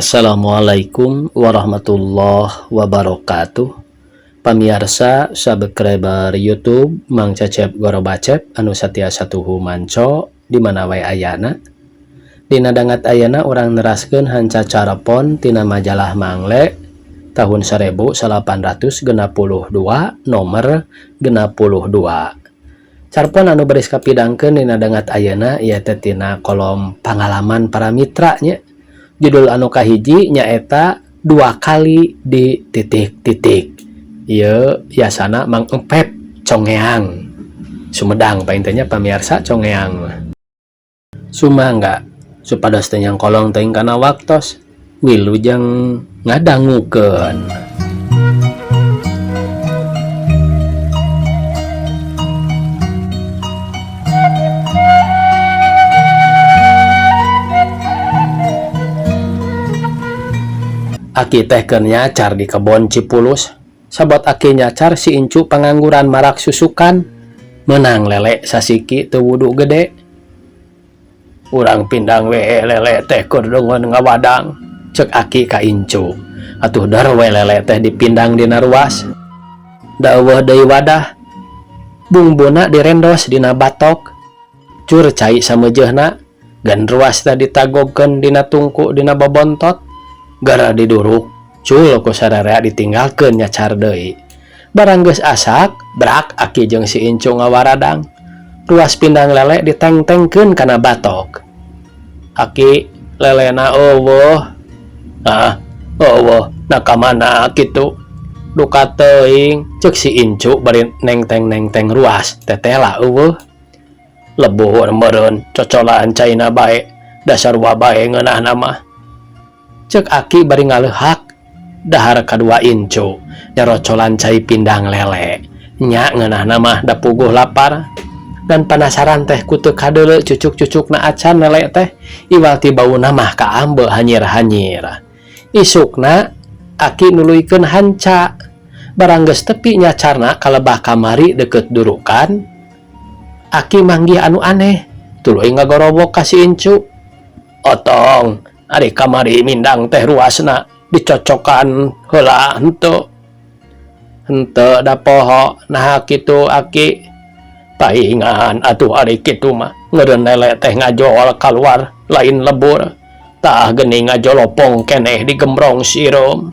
Assalamualaikum warahmatullahi wabarakatuh. Pamiarsa subscriber YouTube Mang Cecep Gorobacep anu satia satuhu manco di mana wae ayana. Dina dangat ayana urang neraskeun hanca carepon tina majalah Mangle tahun 1862 nomor 62. Carpon anu baris kapidangkeun dina dangat ayeuna ieu teh tina kolom pangalaman para mitra nya. Judul anu kahiji nyaeta dua kali di titik-titik. Ieu yasana Mang Empep Congeang. Sumedang paling nya pamiarsa Congeang mah. Sumangga supados teu nyangkolong teuing kana waktos wilujeng ngadangukeun. Aki teh keur nyacar di kebon Cipulus. Sabot aki nyacar si incu pangangguran marak susukan. Menang lele sasiki teu wudu gede. Urang pindang we lele teh keur deungeun ngawadang. Cek aki ka incu. Atuh dar we lele teh dipindang dina ruas. Da eueuh deui wadah. Bungbuna direndos dina batok. Cur cai sameujeuhna. Gan ruas teh ditagogkeun dina tungku dina bobontot. Gara diduruk, cul ku sararea ditinggalkeun nyacar deui. Barang geus asak, brak aki jeung si incu ngawaradang. Ruas pindang lele ditengtengkeun kana batok. Aki lelena eueuh. Ah, eueuh, na ka mana kitu? Duka teuing, ceuk si incu bari nengteng-nengteng ruas, tetela eueuh. Lebuhur meureun cocolan caina bae, dasar wabae ngeunahna mah. Cek aki bari ngaleuhak dahar kadua incu nyarocolan cai pindang lele. Nya ngeunahna mah da puguh lapar dan penasaran teh ku teu kadeuleu cucuk-cucukna acan lele teh iwal ti bauna mah kaambe hanyir-hanyir. Isukna aki nuluykeun hanca barang geus tepi nyacarna kalebah kamari deukeut durukan. Aki manggih anu aneh tuluy ngagorowok ka si incu. Otong ari kamari mindang teh ruasna dicocokan heula henteu. Henteu da poho naha kitu aki. Paingan atuh ari kitu mah ngeureun lele teh ngajol kaluar lain lebur. Tah geuning ngajolopong keneh digembrong sireum.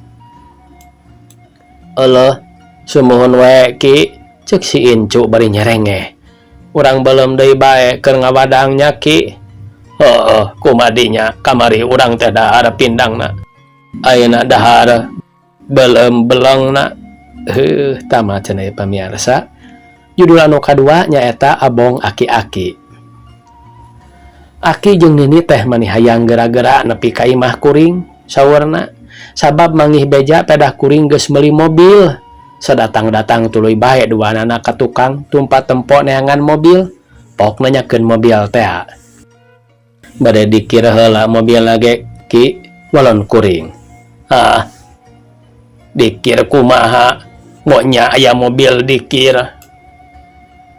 Euleuh sumuhun we ki, ceuk si incu bari nyerengeh. Urang beuleum deui bae keur ngawadang nya ki. Heeh, kumadinya kamari urang teh dahar pindangna. Ayeuna dahar beuleum belengna. Heuh, tah cenah ieu pamiarsa. Judul anu kadua nyaeta Abong Aki-aki. Aki jeung nini teh mani hayang gera-gera nepi ka imah kuring saurna. Sabab manggih beja pedah kuring geus meuli mobil. Sadatang-datang tuluy bae duanana ka tukang tumpa tempo neangan mobil. Pok nanyakeun mobil teh. Bade dikir heula mobil lage ki walon kuring. Ah, dikir kumaha? Moknya aya mobil dikir.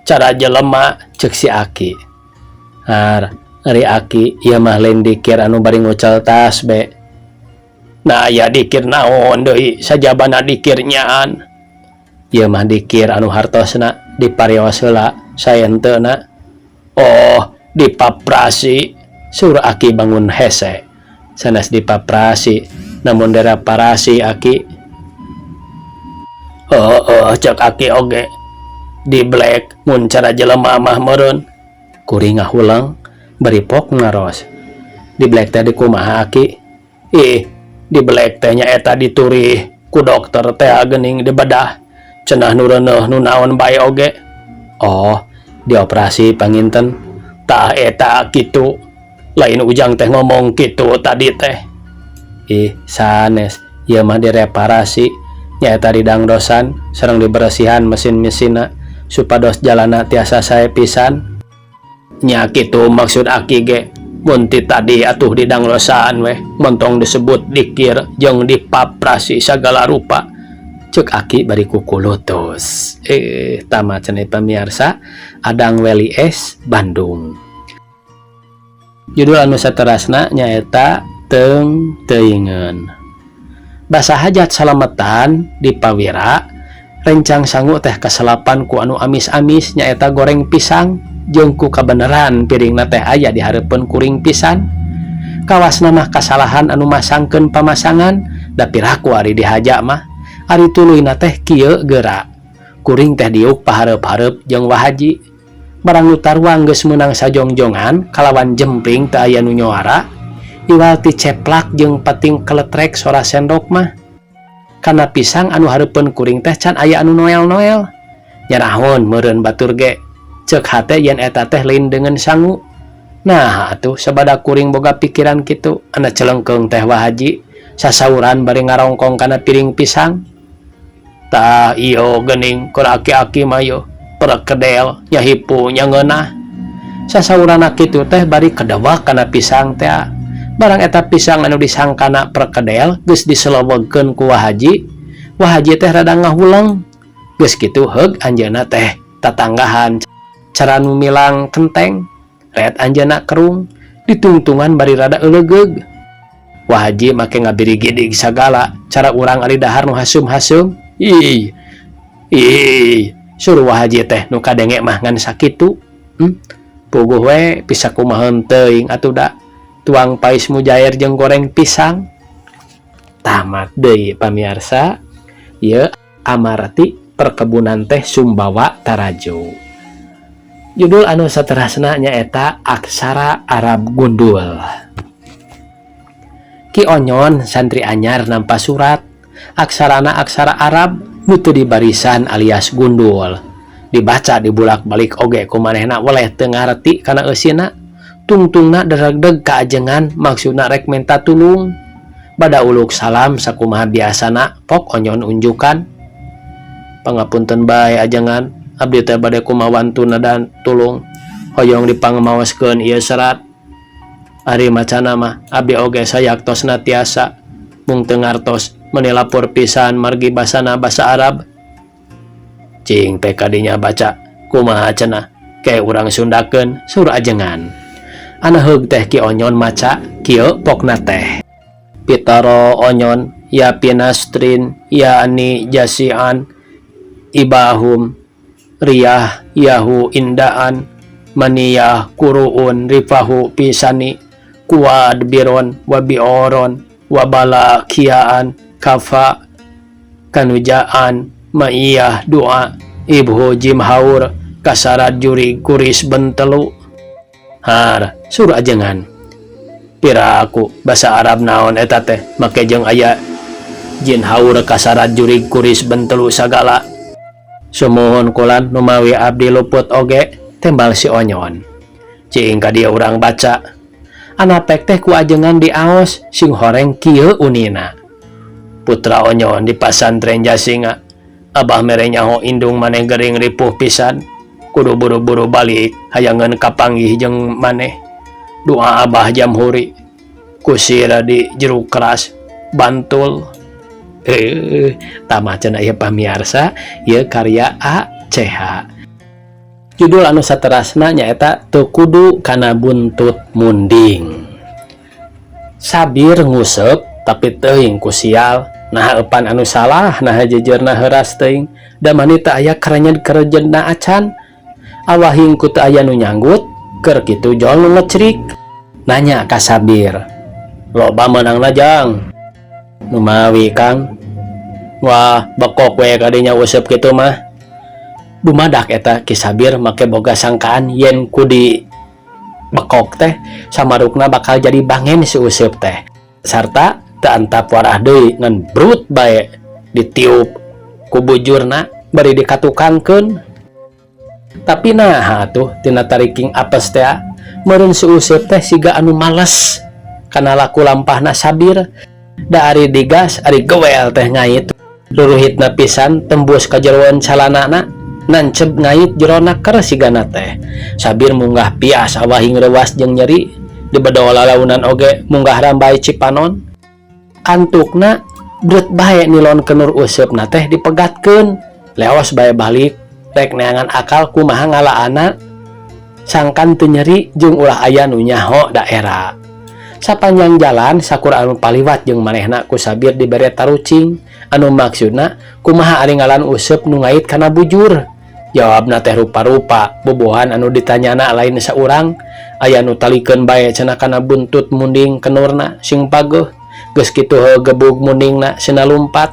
Cara jelema ceuk si aki. Har, ari aki ieu mah lain dikir anu bari ngucal tas be. Nah aya dikir naon deui sajabana dikir nyaan. Ieu mah dikir anu hartosna diparios heula saenteuna. Oh, dipaprasi. Sur aki bangun hese. Sanes dipaprasi, namun direparasi aki. Heeh, cek aki oge. Di black mun cara jelema mah meureun. Kuring ngahulang bari pok ngaros. Di black teh dikumaha aki? Ih, di black teh nyaeta diturih ku dokter teh geuning dibedah. Cenah nu reuneuh nu naon bae oge. Oh, dioperasi panginten. Tah eta kitu. Lain ujang teh ngomong kitu tadi teh. Ih, sanes. Ieu mah direparasi. Nyaeta didangdosan sareng diberesihan mesin-mesinna supados jalana tiasa sae pisan. Nya kitu maksud aki ge. Mun ti tadi atuh didangdosan weh, montong disebut dikir jeung dipaprasi sagala rupa. Cek aki bari kukulutus. Tamat cenah pamiarsa. Adang Weli S Bandung. Judul anu saterasna nyaeta Teung teuingeun. Basa hajat salametan di pawira, rencang sangu teh kaselapan ku anu amis-amis nyaeta goreng pisang jeung ku kabeneran piringna teh aya di hareupeun kuring pisan. Kawasna mah kasalahan anu masangkeun pamasangan da piraku ari dihaja mah. Ari tuluyna teh kieu geura. Kuring teh diuk pahareup-hareup jeung Wa Haji. Barang nu taruang geus meunang sajongjongan kalawan jempling teu aya nu nyuara. Iwal ti ceplak jeung pating keletrek sora sendok mah. Kana pisang anu hareupeun kuring teh can aya anu noel-noel. Nyarahun meureun batur ge. Ceuk hate yen eta teh lain deungeun sangu. Nah atuh sabada kuring boga pikiran kitu, ana celengkeung teh Wa Haji sasauran bari ngarongkong kana piring pisang. Tah iyo geuning keur aki-aki mah yo perkedel nya hipu nya ngeunah. Sasaurana kitu teh bari kedewek kana pisang teh. Barang eta pisang anu disangkana perkedel geus diselewegkeun ku Wa Haji. Wa Haji teh rada ngahuleng. Geus kitu heug anjeunna teh tatanggahan cara nu milang kenteng. Ret anjeunna kerung ditungtungan bari rada eulegeug. Wa Haji make ngabirigidig sagala cara urang ari dahar nu hasum-hasum. Ih. Ih, suruh Wa Haji teh nu kadenge mah ngan sakitu. Puguh we bisa kumaha teuing atuh da. Tuang pais mujair jeung goreng pisang. Tamat deui pamiarsa. Ieu amarti perkebunan teh Sumbawa Taraju. Judul anu saterasna nyaeta Aksara Arab Gundul. Ki Onyon santri anyar nampa surat. Aksarana aksara Arab nu teu di barisan alias gundul. Dibaca dibulak-balik oge ku manehna weleh teu ngarti kana eusina. Tungtungna deregdeg kaajengan maksudna rek menta tulung. Bada uluk salam sakumaha biasana pok Onyon unjukan. Pangapunten bae ajengan, abdi teh bade kumawantuna dan tulung. Hoyong dipangmaoskeun ieu serat. Ari macana mah abdi oge sayaktosna tiasa mung teu ngartos meuni lapor pisan margi basana basa Arab. Cing teh kadinya baca kumaha cenah ke urang Sundakeun sur ajengan. Ana heug teh Ki Onyon maca kieu pokna teh. Pitaro Onyon ya pinastrin ya ani jasian ibahum riyah yahu indaan maniyah kuruun rifahu pisani kuad biron wabioron wabala kiaan kafa kanujaan maiyah doa ibhu jimhaur kasarat juri kuris bentelu. Har suruh ajengan. Pira aku bahasa Arab naon eta teh make jeung aya jin haur kasarat juri kuris bentelu sagala. Sumuhun kulan numawi abdi luput oge tembal si Onyon. Cing ka dieu urang baca. Anapek teh ku ajengan diaos sing horeng kieu unina. Putra Onyon di pasantren Jasinga. Abah mere nyaho indung maneh gering ripuh pisan. Kudu buru-buru balik hayangeun kapanggih jeung maneh. Doa Abah Jamhuri kusira di jeruk keras Bantul. Tamah cenah ieu pamiarsa ieu karya ACH. Judul anu saterasna nyaeta Teu Kudu Kana Buntut Munding. Sabir nguseup tapi teuing ku sial. Naha eupan anu salah naha jejerna heuras teuing. Da mani teu aya karenyed-karenyedna acan. Awahing ku teu aya nu nyanggut keur kitu jol nu ngecrik. Nanya ka Sabir. Loba meunangna jang. Numawi Kang. Wah bekok we kadinya useup kitu mah. Dumadak eta Ki Sabir make boga sangkaan yen ku di bekok teh samarukna bakal jadi bangen si useup teh. Sarta teu antap warah deui ngan brut bae ditiup ku bujurna bari dikatukangkeun. Tapi naha atuh tina tariking apes teh meureun si useup teh siga anu males kana laku lampahna Sabir. Da ari digas ari gewel teh ngait ruruhitna pisan tembus ka jeroan calanana nancep ngait jerona ker sigana teh. Sabir munggah pias awahing reuas jeung nyeri dibedol lalaunan oge munggah rambai cipanon. Antukna brut bae nilon kenur useupna teh dipegatkeun. Leos bae balik rek neangan akal kumaha ngalaana sangkan teu nyeri jeung ulah aya nu nyaho daerah. Sapanjang jalan sakur anu paliwat jeung manehna ku Sabir dibere tarucing anu maksudna kumaha ari ngaran useup nu ngait kana bujur. Jawabna teh rupa-rupa, bobohan anu ditanyana lain saurang, aya nu talikeun bae cenah kana buntut munding kenurna sing pageuh, geus kitu heuh gebug mundingna cenah lumpat.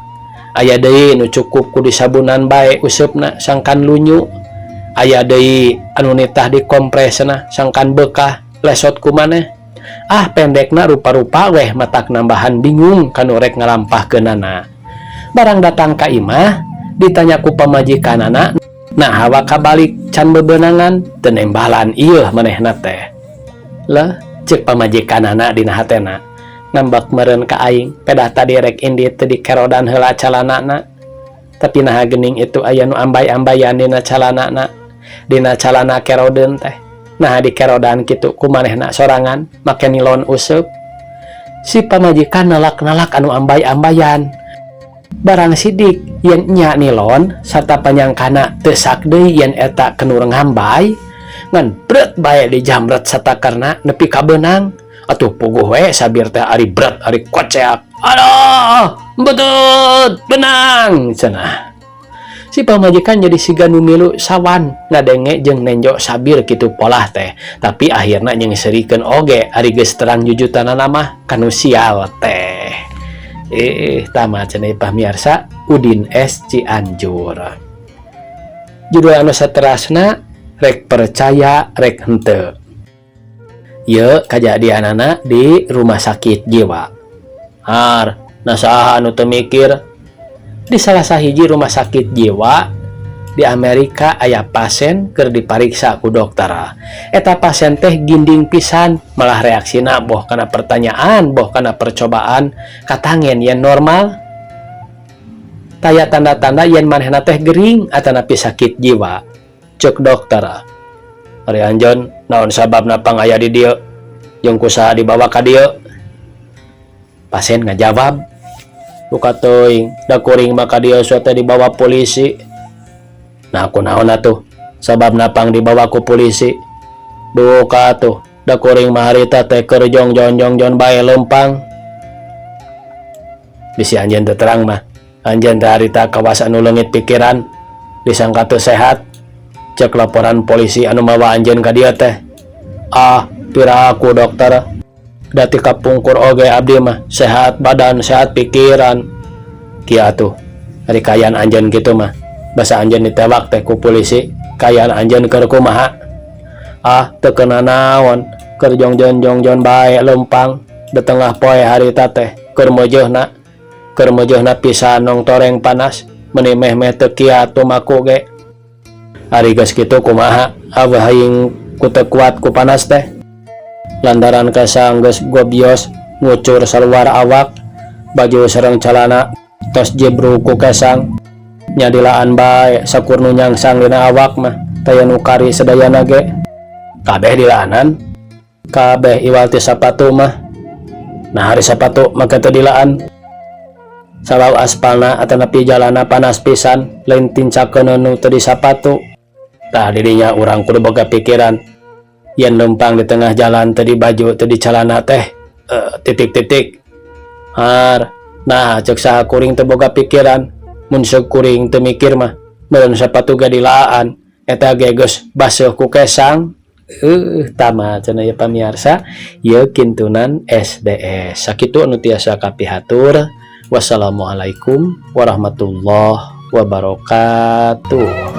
Aya deui nu cukup ku disabunan bae useupna sangkan lunyu. Aya deui anu nitah dikompres cenah sangkan beukah lesot ku maneh. Ah, pendekna rupa-rupa weh, matak nambahan bingung kanu rek ngalampahkeunana. Barang datang ka imah ditanya ku pamajikanana, nah hawa kabalik can bebenangan teu nembalan ieuh manehna teh. Leh, ceuk pamajikanana dina hatena, ngambek meureun ka aing, pedah tadi rek indit teu dikerodan heula calanana. Tapi naha geuning itu aya nu ambay-ambayan dina calanana, dina calana kerodeun teh. Naha dikerodan kitu ku manehna sorangan make nilon useup. Si pamajikan nalak-nalak anu ambay-ambayan. Barang sidik yen nya nilon sarta panyangkana teu sak deui yen eta kenur ngambay, ngan bret bae dijamret satakerna nepi ka beunang. Atuh puguh we Sabir teh, ari bret ari koceak. "Aduh, butut benang," cenah. Si pamajikan jadi siga nu milu sawan ngadenge jeung nenjo Sabir kitu polah teh, tapi akhirna nyeungseurikeun oge, ari geus terang jujutanana mah kanu sial teh. Tamat cenah, pamiarsa. Udin S Cianjur. Judul anu saterasna, Rek Percaya Rek Henteu. Ieu kajadianana di rumah sakit jiwa. Har, nah saha anu teu mikir? Di salah sahiji rumah sakit jiwa di Amerika aya pasien keur dipariksa ku dokter. Eta pasien teh ginding pisan, malah reaksina boh kana pertanyaan boh kana percobaan katangen yen normal. Taya tanda-tanda yen manehna teh gering atanapi sakit jiwa. Cek dokter, "Ari anjeun naon sababna pang aya di dieu? Jeung ku saha dibawa ka dieu?" Pasien ngajawab, "Duka teuing, da kuring mah ka dieu teh dibawa polisi." "Nah, kunaon atuh sababna pang dibawa ku polisi?" "Duka atuh, da kuring mah harita teh keur jongjon jongjon bae leumpang." "Bisi anjeun teu terang mah, anjeun teh harita kawas anu leungit pikiran, disangka teu sehat. Cek laporan polisi anu mawa anjeun ka dieu teh." "Ah, piraku dokter, da ti kapungkur oge abdi mah sehat badan, sehat pikiran." "Kieu atuh, ari kaayaan anjeun kitu mah, basa anjeun ditewak teh ku polisi, kaayaan anjeun keur kumaha?" "Ah, teu kena naon, keur jongjon jongjon bae leumpang di tengah poe harita teh, keur meujeuhna, keur meujeuhna pisan nongtoreng panas, meuni meh-meh teu kiat tumaku ge." "Ari geus kitu kumaha aweh aing ku teu kuat ku panas teh? Lantaran kesang geus gobios ngucur saluar awak, baju sareng calana tos jibrug ku kesang, nya dilaan bae sakur nu nyangsang dina awak mah taya nu kari sadayana ge." "Kabeh dilaanan?" "Kabeh iwal ti sapatu mah." "Nah, ari sapatu make teu dilaan?" "Sabab aspalna atanapi jalana panas pisan, lain tincakeun nu teu di sapatu. Tah, didinya urang kudu boga pikiran yen lempang di tengah jalan teu di baju teu di calana teh titik-titik." "Har, nah cek saha kuring teu boga pikiran? Mun seuk kuring teu mikir mah meureun sapatu ge dilaan, eta ge geus baseuh ku kesang." Tamat cenah ya, pamiarsa. Ieu kintunan SDS. Sakitu anu tiasa kapihatur. Wassalamualaikum warahmatullahi wabarakatuh.